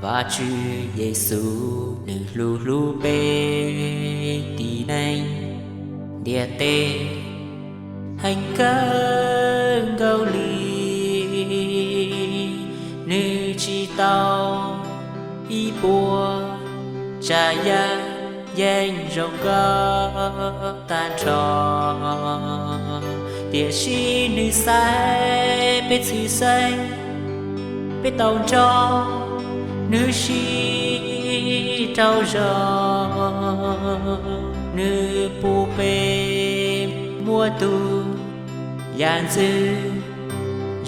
Vajtswv Yexus nws hlub hlub peb tib neeg ntiaj teb heev kawg nkaus li. Nws tsis tau ib puas tsav yam yeej zoo nkauj tag nrho, tiam sis nws xaiv peb txhim xeeb, peb tau nrog nws sib raug zoo. Nws pub peb muaj tus yam ntxwv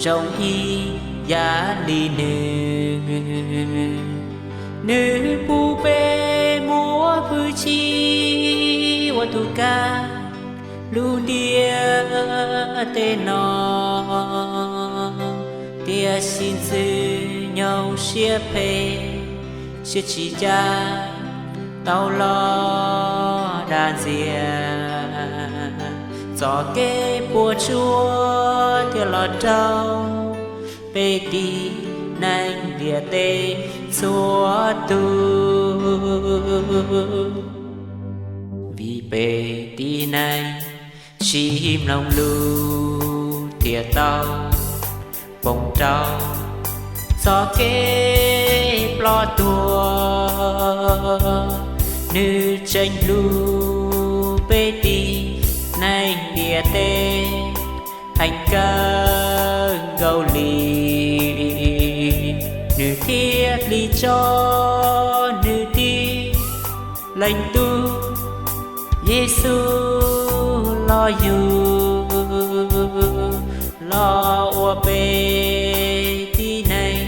zoo ib yam li nws. Nws pub peb muaj hwj chim ua tus kab lub ntiaj teb no, tiam sis Ntxwg nyob siab phem siab tsis ncaj tau los dag ntxias txoj kev puas tsuaj thiab los rau peb tib neeg ntiaj teb txhua tus. Vim peb tib neeg tsis mloog lus thiaj tau poob rau txoj kev ploj tuag. Nws tseem hlub peb tib neeg ntiaj teb heev kawg nkaus li. Nws thiaj li tso nws tib leeg tub Yexus los yug, los ua peb tib neeg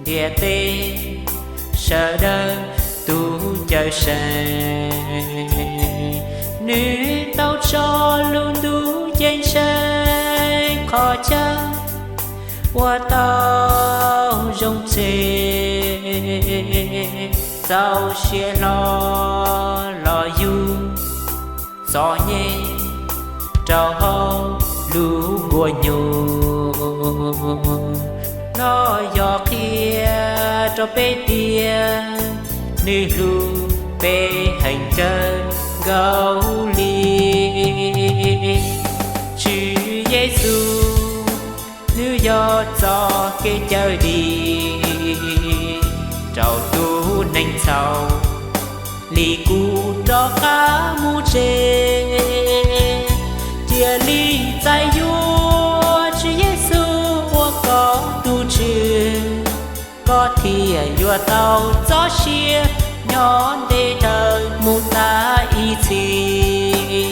ntiaj teb sawv daws tus Cawmseej. Nws tau tso lub ntuj ceeb tsheej qhov chaw uas tau zoo tseg, txaus siab hlo los yug txom nyem rau hauv lub nkuaj nyuj. No yog qhia rau peb tias nws hlub peb heev kawg nkaus li. Tswv Yexus nws yog txoj kev cawm dim rau tus neeg txhaum li kuv rov qab mus tsev. Cia li txais yuav Tswv Yexus ua koj tus Tswv, koj thiaj yuav tau txoj sia nyob ntev dhawv mus tas ib txhis.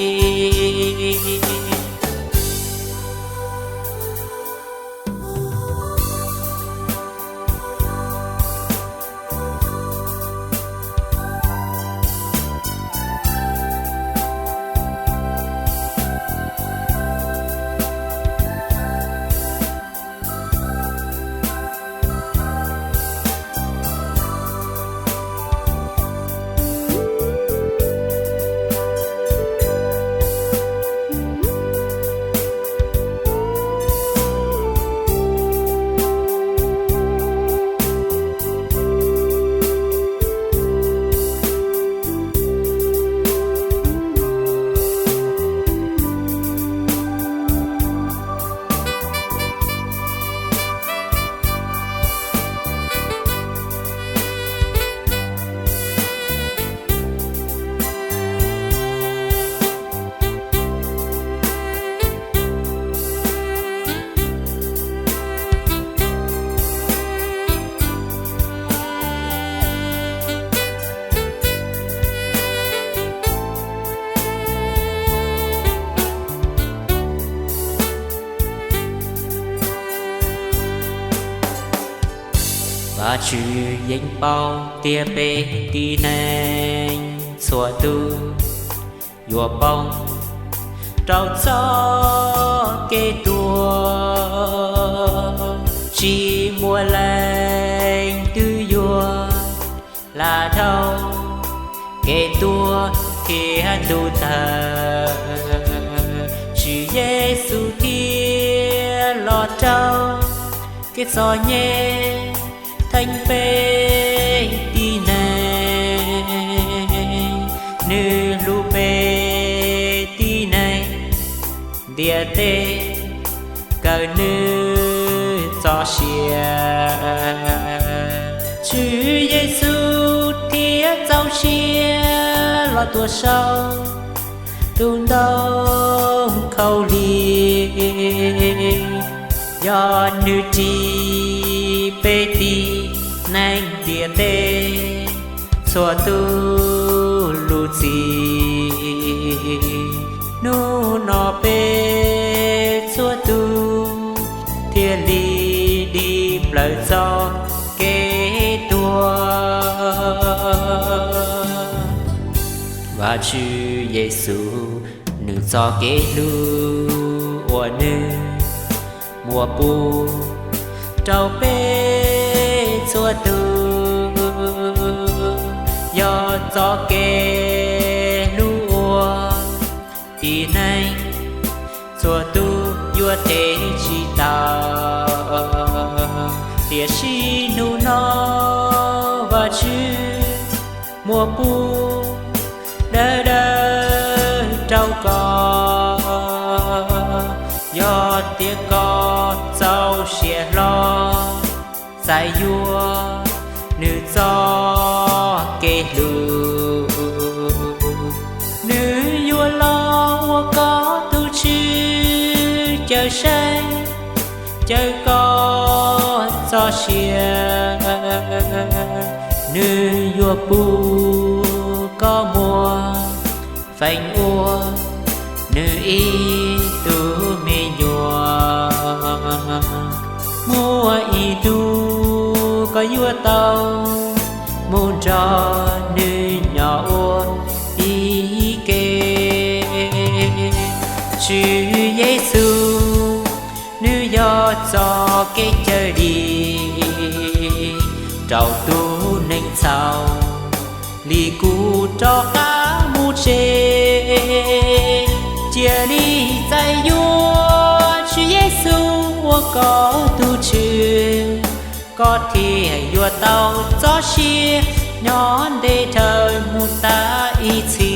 Vajtswv yeej paub tias peb tib neeg txhua tus yuav poob rau txoj kev tuag, tsis muaj leej twg yuav hla dhau kev tuag thiab ntuj tawg. Tswv Yexus thiaj los raug kev txom nyem, tha Feeb peb tib neeg, nws hlub peb tib neeg ntiaj teb, kawm nws txoj sia. Tswv Yexus thiaj txaus siab los tuag saum tus ntoo khaub lig. Yog nws ris peb tib neeg ntiaj teb txhua tus lub txim, hnub no peb txhua tus thiaj li dim plaws txoj kev tuag. Vajtswv Yexus, nws txoj kev hlub uas nws muab pub rau peb txhua tus, yog txoj kev hlub uas tib neeg txhua tus yuav them tsis tau. Tiam sis hnub no Vajtswv muab pub dawb dawb rau koj, yog tias koj txaus siab hlo txais yuav nws txoj kev hlub. Nws yuav los ua koj tus Tswv, cawm seej cawm koj txoj sia. Nws yuav pub koj muaj feem ua nws ib tug me nyuam. Muaj ib hnub koj yuav tau mus nrog nws nyob ua ib ke. Tswv Yexus, nws yog txoj kev cawm dim rau tus neeg txhaum li kuv rov qab mus tsev. Cia li txais yuav Tswv Yexus ua koj tus Tswv, koj thiaj yuav tau txoj sia nyob ntev dhawv mus tas ib txhis.